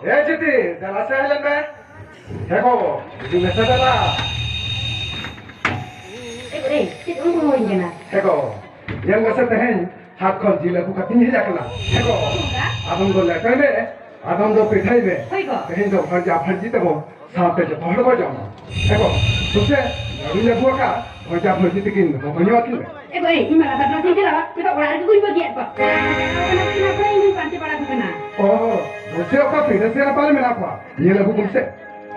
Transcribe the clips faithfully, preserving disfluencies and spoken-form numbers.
ᱮ ᱡᱤᱛᱤ, ᱫᱮᱞᱟ ᱥᱮ ᱦᱮᱡ ᱞᱮᱱ ᱢᱮ᱾ ᱦᱮᱸ ᱜᱚ, ᱦᱤᱡᱩᱜ ᱢᱮᱥᱮ ᱫᱮᱞᱟ᱾ ᱮ ᱜᱚ, ᱮ, ᱪᱮᱫ ᱩᱱᱠᱩ ᱦᱚᱦᱚᱧ ᱠᱟᱱᱟ? ᱦᱮᱸ ᱜᱚ, ᱧᱮᱞ ᱢᱮᱥᱮ ᱛᱮᱦᱮᱧ ᱦᱟᱴ ᱠᱷᱚᱱ ᱡᱤᱞ ᱟᱹᱜᱩ ᱠᱟᱛᱮᱧ ᱦᱮᱡ ᱟᱠᱟᱱᱟ᱾ ᱦᱮᱸ ᱜᱚ, ᱟᱫᱚᱢ ᱫᱚ ᱞᱮᱴᱚᱭ ᱢᱮ, ᱟᱫᱚᱢ ᱫᱚ ᱯᱤᱴᱷᱟᱹᱭ ᱢᱮ᱾ ᱦᱳᱭ ᱜᱚ᱾ ᱛᱮᱦᱮᱧ ᱫᱚ ᱵᱷᱟᱹᱡᱟ ᱵᱷᱟᱹᱡᱤ ᱛᱟᱵᱚ ᱥᱟᱶᱛᱮ ᱡᱚᱛᱚ ᱦᱚᱲ ᱵᱚ ᱡᱚᱢᱟ᱾ ᱮ ᱜᱚ, ᱥᱩᱥᱮ ᱜᱟᱹᱰᱤ ᱞᱮ ᱟᱹᱜᱩ ᱟᱠᱟᱫ, ᱵᱷᱟᱹᱡᱟ ᱵᱷᱟᱹᱡᱤ ᱛᱤᱠᱤᱱ ᱵᱚ ᱧᱩ ᱟᱹᱠᱤᱱ ᱢᱮ᱾ ᱮ ᱜᱚ, ᱤᱧ ᱢᱟ ᱞᱟᱛᱟᱨ ᱠᱞᱟᱥ ᱤᱧ ᱪᱟᱞᱟᱣᱟ, ᱱᱤᱛᱚᱜ ᱚᱲᱟᱜ ᱨᱮᱜᱮ ᱠᱚᱧ ᱵᱟᱹᱜᱤᱭᱟᱫ ᱠᱚᱣᱟ᱾ ᱚᱱᱟ ᱠᱷᱟᱹᱛᱤᱨ ᱤᱧ ᱯᱟᱱᱛᱮ ᱵᱟᱲᱟ ᱟᱠᱚ ᱠᱟᱱᱟ᱾ ᱚ, ᱵᱩᱡᱷᱟᱹᱣ ᱠᱚ ᱯᱤᱰᱟᱹ ᱥᱮ ᱨᱟᱯᱟᱨᱮ ᱢᱮᱱᱟᱜ ᱠᱚᱣᱟ, ᱧᱮᱞ ᱟᱹᱜᱩ ᱠᱚᱢ ᱥᱮ᱾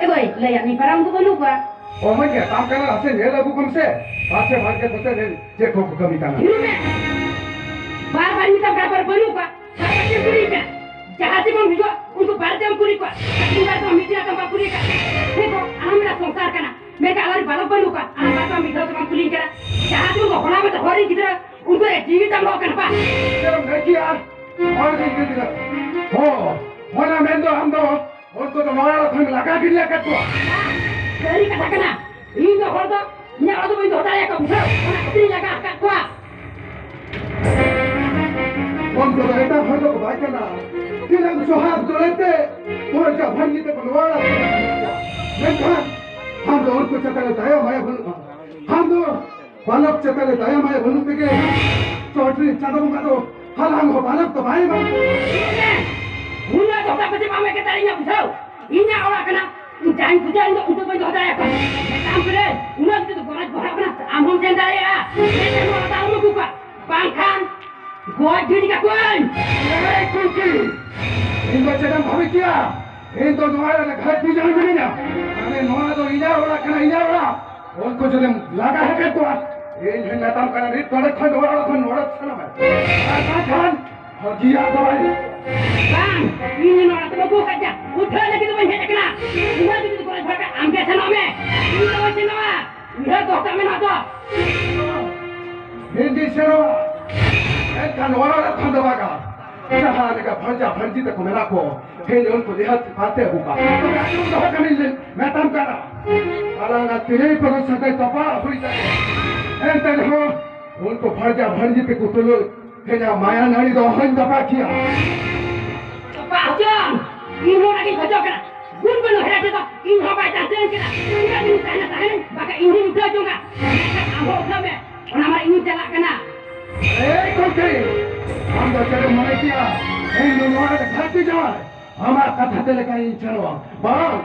ᱮ ᱜᱚ, ᱞᱟᱹᱭᱟᱫ ᱢᱤᱧ ᱯᱟᱨᱟ ᱩᱱᱠᱩ ᱵᱟᱹᱱᱩᱜ ᱠᱚᱣᱟ᱾ ᱚ, ᱦᱳᱭ ᱜᱮ, ᱛᱟᱢ ᱠᱟᱱᱟ, ᱱᱟᱥᱮ ᱧᱮᱞ ᱟᱹᱜᱩ ᱠᱚᱢ ᱥᱮ᱾ ᱯᱟᱪᱷᱮ ᱵᱟᱲᱜᱮ ᱠᱚᱥᱮ ᱪᱮᱫ ᱠᱚ ᱠᱚ ᱠᱟᱹᱢᱤ ᱠᱟᱱᱟ᱾ ᱦᱤᱡᱩᱜ ᱢᱮ᱾ ᱵᱟᱨ ᱵᱟᱨ ᱢᱮᱛᱟᱢ ᱠᱟᱱᱟ, ᱵᱟᱹᱱᱩᱜ ᱠᱚᱣᱟ᱾ ᱵᱟᱨ ᱵᱟᱨ ᱪᱮᱫ ᱮᱢ ᱠᱩᱞᱤᱧ ᱠᱟᱱᱟ? ᱡᱟᱦᱟᱸ ᱛᱮᱢ ᱦᱤᱡᱩᱜ, ᱩᱱᱠᱩ ᱵᱟᱨ ᱛᱮᱢ ᱠᱩᱞᱤ ᱠᱚᱣᱟ᱾ ᱛᱤᱱ ᱵᱟᱨ ᱫᱚ ᱢᱤᱫ ᱫᱤᱱ ᱟᱛᱮᱢ ᱵᱟᱢ ᱠᱩᱞᱤ ᱠᱟᱜ᱾ ᱦᱮᱸ ᱜᱚ, ᱟᱞᱚᱢ ᱢᱮᱱᱟ ᱥᱚᱝᱥᱟᱨ ᱠᱟᱱᱟ᱾ ᱢᱮᱱᱠᱷᱟᱱ ᱟᱞᱟᱝ ᱵᱟᱞᱚᱠ ᱵᱟᱹᱱᱩᱜ ᱠᱚᱣᱟ᱾ ᱟᱞᱟᱝ ᱵᱟᱨ ᱫᱚ ᱢᱤᱫ ᱫᱷᱟᱣ ᱛᱮ ᱵᱟᱢ ᱠᱩᱞᱤᱧ ᱠᱟᱱᱟ᱾ ᱡᱟᱦᱟᱸ ᱛᱮᱢ ᱦᱚᱲ ᱟᱢ ᱫᱚ ᱦᱚᱲ ᱨᱮᱱ ᱜᱤᱫᱽᱨᱟᱹ, ᱩᱱᱠᱩ ᱨᱮ ᱡᱤᱣᱤ ᱛᱟᱢ ᱫᱚᱦᱚ ᱠᱟᱱᱟ ᱵᱟ᱾ ᱪᱮᱫ ᱮᱢ ᱞᱟᱹᱭ ᱠᱮᱜᱼᱟ? ᱦᱚᱲ ᱨᱮᱱ ᱜᱤᱫᱽᱨᱟᱹ᱾ ᱦᱚᱸ, ᱚᱱᱟ ᱢᱮᱱ ᱫᱚ ᱟᱢ ᱫᱚ ᱩᱱᱠᱩ ᱫᱚ ᱱᱚᱣᱟ ᱚᱲᱟᱜ ᱠᱷᱚᱱ ᱞᱟᱜᱟ ᱜᱤᱰᱤ ᱟᱠᱟᱫ ᱠᱚᱣᱟ᱾ ᱥᱟᱹᱨᱤ ᱠᱟᱛᱷᱟ ᱠᱟᱱᱟ᱾ ᱤᱧ ᱫᱚ ᱦᱚᱲ ᱫᱚ ᱤᱧᱟᱹᱜ ᱚᱲᱟᱜ ᱫᱚ ᱵᱟᱹᱧ ᱫᱚᱦᱚ ᱫᱟᱲᱮᱭᱟᱠᱚᱣᱟ, ᱵᱩᱡᱷᱟᱹᱣ? ᱚᱱᱟ ᱠᱷᱟᱹᱛᱤᱨ ᱤᱧ ᱞᱟᱜᱟ ᱟᱠᱟᱫ ᱠᱚᱣᱟ᱾ ᱩᱱᱠᱩ ᱫᱚ ᱮᱴᱟᱜ ᱦᱚᱲ ᱫᱚᱠᱚ ᱵᱟᱭ ᱠᱟᱱᱟ᱾ ᱛᱤᱱᱟᱹᱜ ᱥᱚᱦᱟᱜ ᱫᱩᱞᱟᱹᱲ ᱛᱮ ᱦᱚᱲ ᱡᱟ ᱵᱷᱟᱹᱜᱤ ᱛᱮᱠᱚ ᱱᱚᱣᱟ ᱚᱲᱟᱜ ᱠᱚ ᱢᱮᱱᱟᱜ ᱠᱚᱣᱟ᱾ ᱢᱮᱱᱠᱷᱟᱱ ᱟᱢ ᱫᱚ ᱩᱱᱠᱩ ᱪᱮᱛᱟᱱ ᱨᱮ ᱫᱟᱭᱟ ᱢᱟᱭᱟ ᱵᱟᱹᱱᱩᱜᱼᱟ᱾ ᱟᱢ ᱫᱚ ᱵᱟᱞᱚᱠ ᱪᱮᱛᱟᱱ ᱨᱮ ᱫᱟᱭᱟ ᱢᱟᱭᱟ ᱵᱟᱹᱱᱩᱜ ᱛᱮᱜᱮ ᱪᱚᱴ ᱨᱮ ᱪᱟᱸᱫᱚ ᱵᱚᱸᱜᱟ ᱫᱚ ᱦᱟᱞᱟᱝ ᱦᱚᱸ ᱵᱟᱞᱚᱠ ᱫᱚ ᱵᱟᱭ ᱮᱢᱟ᱾ ᱩᱱᱟᱹᱜ ᱫᱚ ᱛᱟᱯᱮ ᱪᱮᱫ ᱵᱟᱢ ᱮᱜᱮᱨ ᱫᱟᱲᱮᱭᱟᱹᱧᱟ, ᱵᱩᱡᱷᱟᱹᱣ? ᱤᱧᱟᱹᱜ ᱚᱲᱟᱜ ᱠᱟᱱᱟ, ᱤᱧ ᱡᱟᱦᱟᱸᱧ ᱵᱩᱡᱷᱟᱹᱣᱟ ᱤᱧ ᱫᱚ ᱩᱱᱠᱩ ᱵᱟᱹᱧ ᱫᱚᱦᱚ ᱫᱟᱲᱮᱭᱟᱠᱚᱣᱟ᱾ ᱢᱮᱛᱟᱢ ᱠᱟᱹᱱᱟᱹᱧ, ᱩᱱᱟᱹᱜ ᱡᱩᱫᱤ ᱜᱚᱨᱚᱡᱽ ᱜᱚᱦᱚᱲᱟᱜ ᱠᱟᱱᱟ, ᱟᱢ ᱦᱚᱸᱢ ᱥᱮᱱ ᱫᱟᱲᱮᱭᱟᱜᱼᱟ᱾ ᱢᱮᱱᱠᱷᱟᱱ ᱱᱚᱣᱟ ᱫᱚ ᱟᱞᱚᱢ ᱟᱹᱜᱩ ᱠᱚᱣᱟ, ᱵᱟᱝᱠᱷᱟᱱ ᱜᱚᱡ ᱜᱤᱰᱤ ᱠᱟᱠᱚᱣᱟᱹᱧ᱾ ᱮᱭ ᱠᱩᱝᱠᱤ, ᱤᱧ ᱫᱚ ᱪᱮᱫ ᱮᱢ ᱵᱷᱟᱵᱤ ᱠᱮᱭᱟ? ᱤᱧ ᱫᱚ ᱱᱚᱣᱟ ᱨᱮ ᱜᱷᱟᱴ ᱵᱤᱡᱟᱹ ᱢᱤᱱᱟᱹᱧᱟ᱾ ᱢᱟᱱᱮ ᱱᱚᱣᱟ ᱫᱚ ᱤᱧᱟᱹᱜ ᱚᱲᱟᱜ ᱠᱟᱱᱟ, ᱤᱧᱟᱹᱜ ᱚᱲᱟᱜ᱾ ᱩᱱᱠᱩ ᱡᱩᱫᱤᱢ ᱞᱟᱜᱟ ᱦᱚᱪᱚ ᱠᱚᱣᱟ, ᱤᱧ ᱦᱚᱸᱧ ᱢᱮᱛᱟᱢ ᱠᱟᱱᱟ, ᱱᱤᱛ ᱱᱚᱰᱮ ᱠᱷᱚᱱ ᱱᱚᱣᱟ ᱚᱲᱟᱜ ᱠᱷᱚᱱ ᱱᱚᱰᱮ ᱥᱮᱱᱚᱜ ᱢᱮ᱾ ᱟᱨ ᱵᱟᱝᱠᱷᱟᱱ ᱦᱚᱸ ᱡᱤᱭᱟ ᱫᱚ ᱵᱟᱭ᱾ ᱵᱟᱝ, ᱤᱧ ᱱᱚᱣᱟ ᱛᱮ ᱵᱟᱹᱧ ᱦᱮᱡ ᱟᱠᱟᱱᱟ᱾ ᱩᱱᱟᱹᱜ ᱡᱩᱫᱤ ᱜᱚᱨᱚᱡᱽ ᱵᱷᱟᱜᱟ, ᱟᱢ ᱜᱮ ᱥᱮᱱᱚᱜ ᱢᱮ᱾ ᱤᱧ ᱫᱚ ᱵᱟᱹᱧ ᱥᱮᱱᱚᱜᱼᱟ᱾ ᱩᱭᱦᱟᱹᱨ ᱫᱚᱦᱚ ᱠᱟᱜ ᱢᱮ ᱱᱚᱣᱟ ᱫᱚ᱾ ᱤᱧ ᱫᱩᱧ ᱥᱮᱱᱚᱜᱼᱟ᱾ ᱢᱮᱱᱠᱷᱟᱱ ᱱᱚᱣᱟ ᱚᱲᱟᱜ ᱠᱷᱚᱱ ᱫᱚ ᱵᱟᱝᱟ᱾ ᱡᱟᱦᱟᱸ ᱞᱮᱠᱟ ᱵᱷᱟᱹᱡᱟ ᱵᱷᱟᱹᱡᱤ ᱛᱮᱠᱚ ᱢᱮᱱᱟᱜ ᱠᱚ, ᱛᱮᱦᱮᱧ ᱩᱱᱠᱩ ᱱᱤᱦᱟᱹᱛ ᱯᱟᱱᱛᱮ ᱟᱹᱜᱩ ᱠᱚᱣᱟ᱾ ᱛᱚᱵᱮ ᱟᱸᱡᱚᱢ ᱫᱚᱦᱚ ᱠᱟᱹᱢᱤᱧ ᱞᱤᱧ ᱢᱮᱛᱟᱢ ᱠᱟᱱᱟ᱾ ᱟᱞᱟᱝᱟᱜ ᱛᱤᱨᱤ ᱯᱩᱨᱩᱥ ᱥᱟᱹᱜᱟᱹᱭ ᱛᱚᱯᱟᱜ ᱦᱩᱭ ᱫᱟᱲᱮᱭᱟᱜᱼᱟ᱾ ᱮᱱᱛᱮ ᱨᱮᱦᱚᱸ ᱩᱱᱠᱩ ᱵᱷᱟᱹᱡᱟ ᱵᱷᱟᱹᱡᱤ ᱛᱮᱠᱚ ᱛᱩᱞᱩᱡ ᱤᱧᱟᱹᱜ ᱢᱟᱭᱟ ᱱᱟᱹᱲᱤ ᱫᱚ ᱚᱦᱚᱧ ᱛᱚᱯᱟᱜ ᱠᱮᱭᱟ᱾ ᱛᱚᱯᱟᱜ ᱦᱚᱪᱚᱱ᱾ ᱤᱧ ᱦᱚᱸ ᱚᱱᱟᱜᱤᱧ ᱠᱷᱚᱡᱚᱜ ᱠᱟᱱᱟ᱾ ᱜᱩᱱ ᱵᱟᱹᱱᱩᱜ ᱦᱮᱲᱟ ᱛᱮᱫᱚ ᱤᱧ ᱦᱚᱸ ᱵᱟᱭ ᱪᱟᱱᱥ ᱟᱹᱧ ᱠᱟᱱᱟ᱾ ᱛᱤᱱᱟᱹᱜ ᱫᱤᱱ ᱛᱟᱦᱮᱱᱟ ᱛᱟᱦᱮᱱᱟᱹᱧ, ᱵᱟᱠᱷᱟᱡ ᱤᱧ ᱦᱚᱸᱧ ᱩᱴᱷᱟᱹᱣ ᱡᱚᱝᱟ᱾ ᱢᱮᱱᱠᱷᱟᱱ ᱟᱢ ᱦᱚᱸ ᱩᱴᱷᱟᱹᱣ ᱢᱮ, ᱚᱱᱟ ᱢᱟ ᱤᱧᱤᱧ ᱪᱟᱞᱟᱜ ᱠᱟᱱᱟ᱾ ᱮᱭ ᱠᱚᱞᱠᱤ, ᱟᱢ ᱫᱚ ᱪᱮᱫ ᱮᱢ ᱢᱚᱱᱮ ᱠᱮᱭᱟ? ᱤᱧ ᱫᱚ ᱱᱚᱣᱟ ᱨᱮ ᱜᱷᱟᱹᱴᱤ ᱡᱟᱶᱟᱭ, ᱟᱢᱟᱜ ᱠᱟᱛᱷᱟ ᱛᱮ ᱞᱮᱠᱟ ᱤᱧ ᱪᱟᱞᱟᱣᱟ᱾ ᱵᱟᱝ!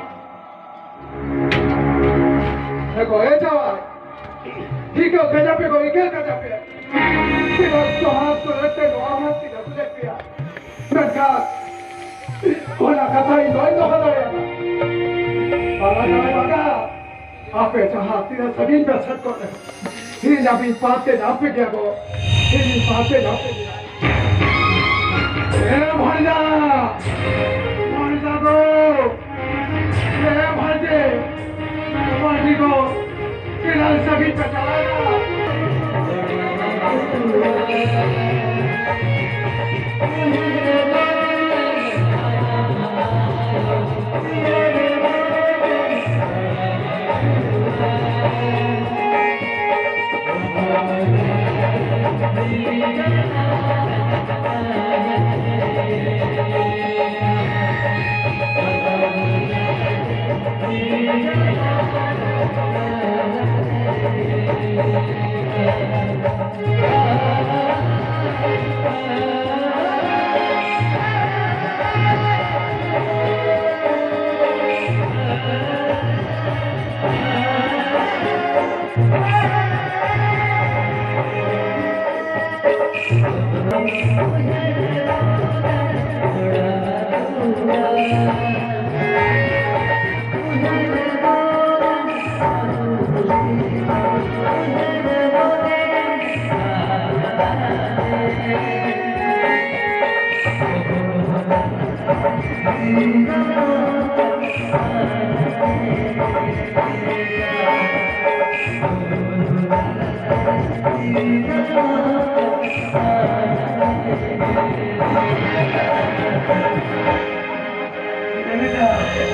ᱮ ᱜᱚ, ᱮ ᱡᱟᱶᱟᱭ, ᱴᱷᱤᱠᱟᱹ ᱠᱟᱡᱟᱯᱮ ᱜᱚ, ᱤᱠᱟᱹ ᱠᱟᱡᱟᱯᱮ᱾ ᱪᱮᱫᱟᱜ ᱥᱚᱦᱟᱜ ᱠᱚᱨᱮ ᱛᱮ ᱱᱚᱣᱟ ᱢᱟ ᱛᱤᱱᱟᱹᱜ ᱞᱮ ᱯᱮᱭᱟ᱾ ᱢᱮᱱᱠᱷᱟᱱ ᱚᱱᱟ ᱠᱟᱛᱷᱟ ᱤᱧ ᱵᱟᱹᱧ ᱫᱚᱦᱚ ᱫᱟᱲᱮᱭᱟᱫᱟ᱾ ᱵᱟᱝᱟ ᱡᱟᱶᱟᱭ ᱵᱟᱝᱟ, ᱟᱯᱮ ᱡᱟᱦᱟᱸ ᱛᱤᱱᱟᱹᱜ ᱥᱟᱺᱜᱤᱧ ᱯᱮ ᱥᱮᱱ ᱠᱚᱜ ᱨᱮᱦᱚᱸ, ᱤᱧ ᱟᱹᱵᱤᱱ ᱯᱟᱯ ᱛᱮ ᱧᱟᱢ ᱯᱮ ᱜᱮᱭᱟ ᱜᱚ᱾ ᱤᱧ ᱯᱟᱯ ᱛᱮ ᱧᱟᱢ ᱯᱮ ᱜᱮᱭᱟ᱾ ᱮ ᱵᱷᱟᱹᱭᱟ, ᱵᱷᱟᱹᱭᱟ ᱜᱚ, ᱮ ᱵᱷᱟᱹᱭ, ᱵᱷᱟᱹᱭ ᱜᱚ, ᱛᱤᱱᱟᱹᱜ ᱥᱟᱺᱜᱤᱧ ᱯᱮ ᱪᱟᱞᱟᱣᱮᱱᱟ?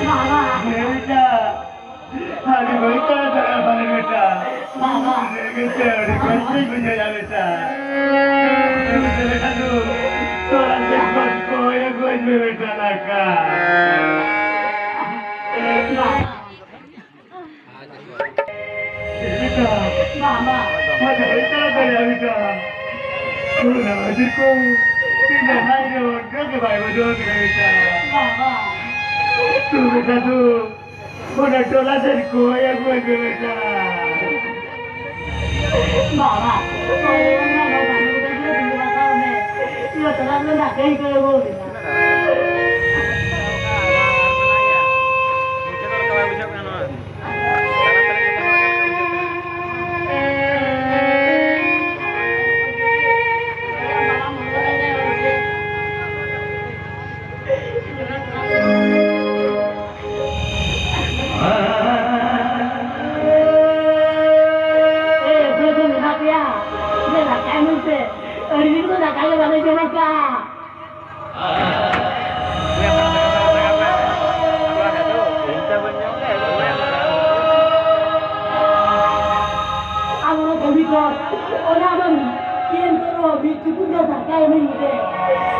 ᱵᱟᱵᱟ᱾ ᱟᱹᱰᱤ ᱵᱟᱹᱲᱤᱡ ᱠᱟᱱᱟ ᱥᱟᱨᱟ ᱵᱟᱞᱮ ᱵᱮᱴᱟ᱾ ᱵᱟᱵᱟ᱾ ᱵᱮᱴᱟ, ᱟᱹᱰᱤ ᱠᱚᱥᱴᱚᱧ ᱵᱩᱡᱷᱟᱹᱣᱮᱫᱼᱟ ᱵᱮᱴᱟ᱾ ᱵᱮᱴᱟ, ᱛᱚ ᱟᱞᱮ ᱠᱚ ᱠᱚᱭᱮ ᱜᱚᱡ ᱢᱮ ᱵᱮᱴᱟ ᱞᱟᱠᱟ᱾ ᱚᱱᱟ ᱠᱷᱟᱹᱛᱤᱨ ᱠᱚ ᱡᱟᱦᱟᱸᱭ ᱨᱮ ᱚᱱᱠᱟ ᱜᱮ ᱵᱟᱭ ᱵᱩᱡᱷᱟᱹᱣ ᱠᱮᱫᱟ ᱵᱮᱴᱟ᱾ ᱵᱟᱵᱟ᱾ ᱛᱩ ᱵᱮᱴᱟ ᱛᱩ, ᱚᱱᱟ ᱴᱚᱞᱟ ᱥᱮᱫ ᱠᱚᱭ ᱟᱹᱜᱩ ᱟᱹᱜᱩ ᱵᱮᱴᱟ᱾ ᱵᱟᱵᱟ, ᱚᱸᱰᱮ ᱠᱷᱚᱱ ᱢᱟ ᱵᱟᱵᱟ ᱱᱚᱰᱮ ᱜᱮ ᱫᱩᱲᱩᱵ ᱟᱠᱟᱱ ᱢᱮ᱾ ᱤᱭᱟᱹ ᱛᱚᱨᱟ ᱫᱚ ᱫᱟᱠᱟᱧ ᱠᱚᱭ ᱟᱹᱜᱩ ᱟᱹᱵᱤᱱᱟ᱾ ᱮ, ᱚᱠᱚᱭ ᱠᱚ ᱢᱮᱱᱟᱜ ᱯᱮᱭᱟ? ᱫᱮ, ᱫᱟᱠᱟᱭ ᱢᱮᱱᱛᱮ᱾ ᱟᱹᱰᱤ ᱫᱤᱱ ᱠᱷᱚᱱ ᱫᱟᱠᱟ ᱜᱮ ᱵᱟᱞᱮ ᱡᱚᱢ ᱟᱠᱟᱫ᱾ ᱟᱢ ᱚᱱᱟ ᱠᱟᱹᱢᱤ ᱠᱚ, ᱚᱱᱟ ᱫᱚ ᱪᱮᱫ ᱮᱢ ᱠᱚᱨᱟᱣᱟ? ᱢᱤᱫ ᱪᱩᱯᱩᱫ ᱫᱚ ᱫᱟᱠᱟ ᱮᱢᱟᱹᱧ ᱯᱮ᱾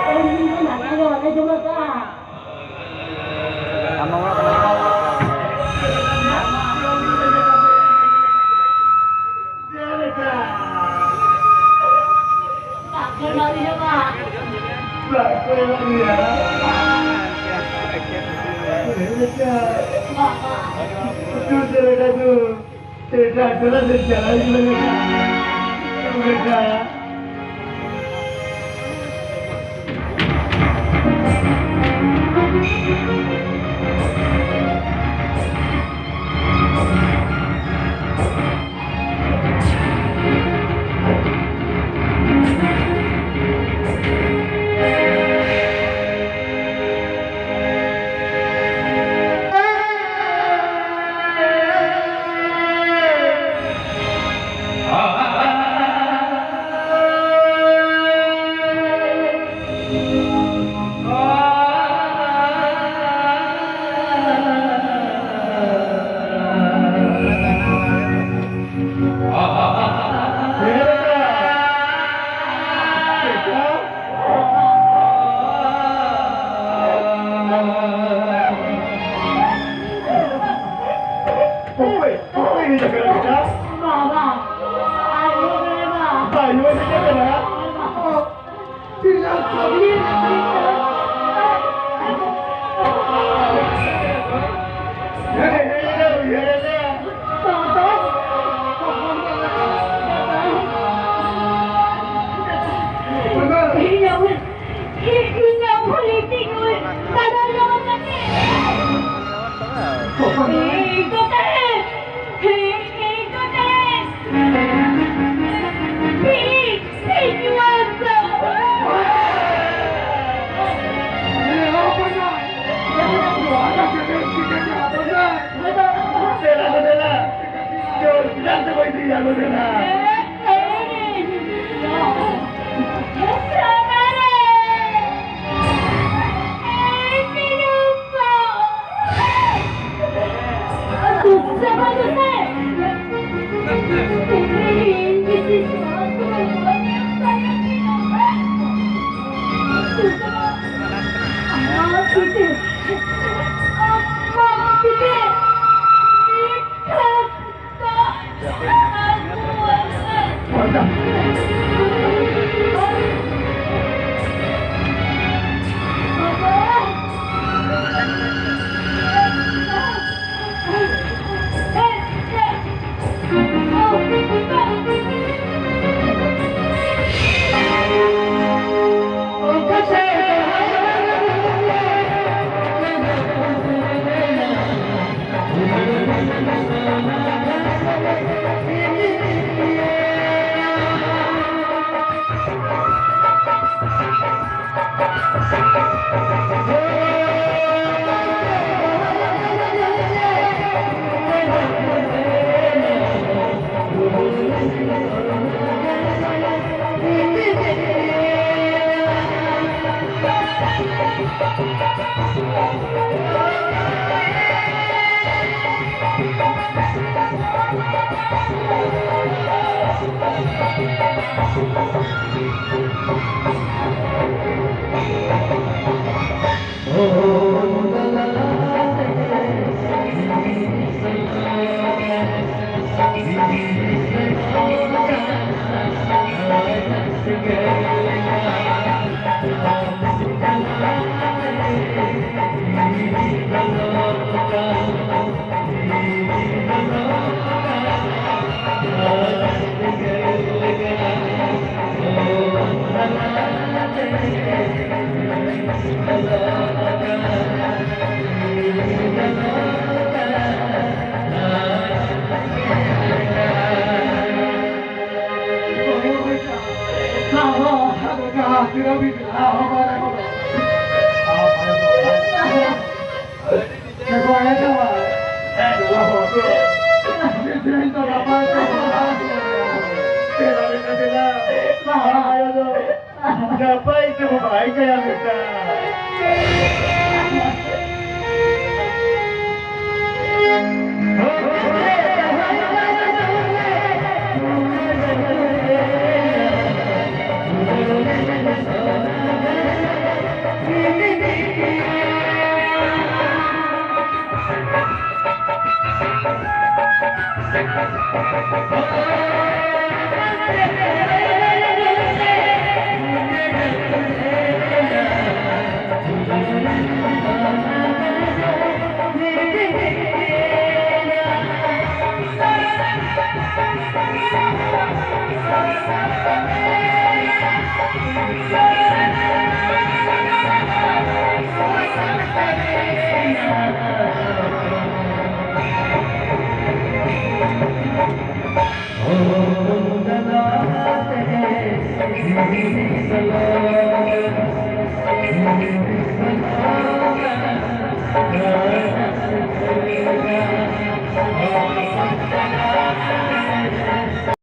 ᱟᱹᱰᱤ ᱫᱤᱱ ᱠᱷᱚᱱ ᱫᱟᱠᱟ ᱜᱮ ᱵᱟᱞᱮ ᱡᱚᱢ ᱟᱠᱟᱫ᱾ ᱫᱮᱞᱟ ᱫᱚ ᱫᱮᱞᱟ, ᱪᱚᱞ, ᱪᱮᱫᱟᱜ ᱥᱮ ᱵᱟᱹᱧ ᱤᱫᱤᱭᱟ, ᱫᱮᱞᱟ᱾ ᱱᱟᱯᱟᱭ ᱛᱮ ᱵᱟᱭ ᱜᱟᱭᱟ ᱵᱮᱴᱟ᱾